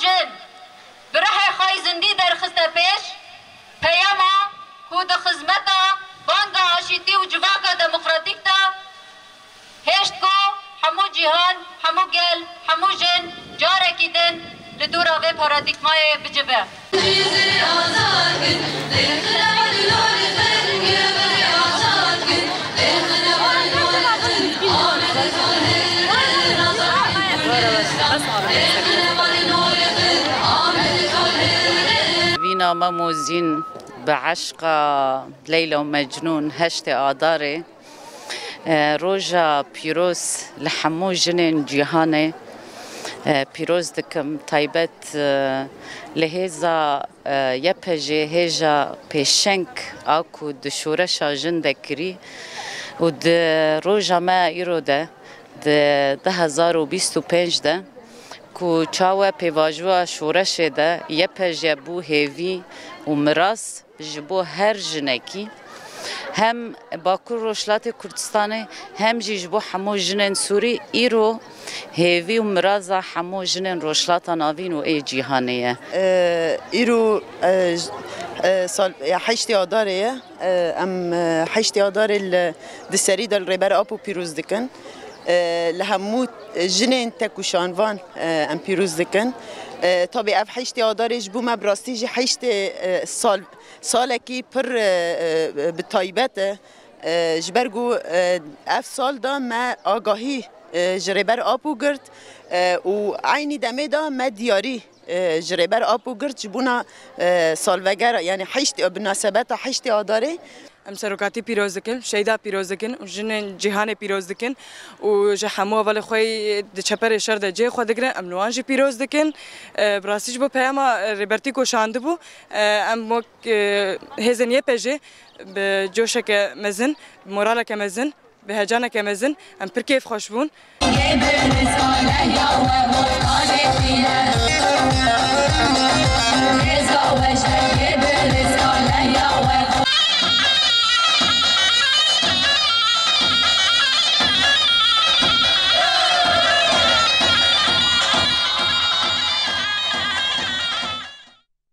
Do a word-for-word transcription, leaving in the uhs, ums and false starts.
Jin bi rihê xwe yî zindî derxiste pêş, peyama ku di xizmeta banga aşîtî û civaka demokratîk de hêşt ku hemû cîhan, hemû gel, hemû jin carekî din li dûra vê paradîgmayê bicive. Vîna Mem û Zîn bi eşqa Leyla û Mecnûn heştê Adarê, e, roja pîroz li hemû jinên cîhanê, e, pîroz dikim. Taybet, e, li hêza, e, Y P J, hêja pêşeng a ku di şoreşa jin de kirî û di roja me îro de, di du hezar û bîst û pênc de ku çawa pêvajoya şoreşê de Y P J bû hêvî û miras ji bo her jinekî, hem Bakur Rojhilatê Kurdistanê, hem jî ji bo hemû jinên Sûrî, îro hêvî û miraza hemû jinên Rojhilata Navîn û ê cîhanê ye. Îro, e, j-, e, sal, ya heştê Adarê ye. E, em, e, heştê Adarê li, di serî de li Rêber Apo pîroz dikin. E, li hemû jinên tek û şanvan, e, em pîroz dikin. E, tabî ev heştê Adarê ji bo me bi rastî jî heştê, e, sal, salekî pir, e, e, bi taybet e. E, ji ber ku, e, ev sal de me agahî, e, ji Rêber Apo girt, e, û eynî demê de me diyarî, e, ji Rêber Apo girt ji bona, e, salvegera, yanî heşt, binasebeta heştê Adarê. Em serokatî pîroz dikin, Şeyda pîroz dikin û jinên cîhanê pîroz dikin û ji hemû hevalê xwe yî di çeperê şer de cihê xwe digirin. Em li wan jî pîroz dikin. E, bi rastî ji bo peyama, e, Rêbertî ku şandibû, e, em wek, e, hêzên Y P J bi coşeke mezin, bi moraleke mezin, bi heyecaneke mezin em pir kêfxweş bûn.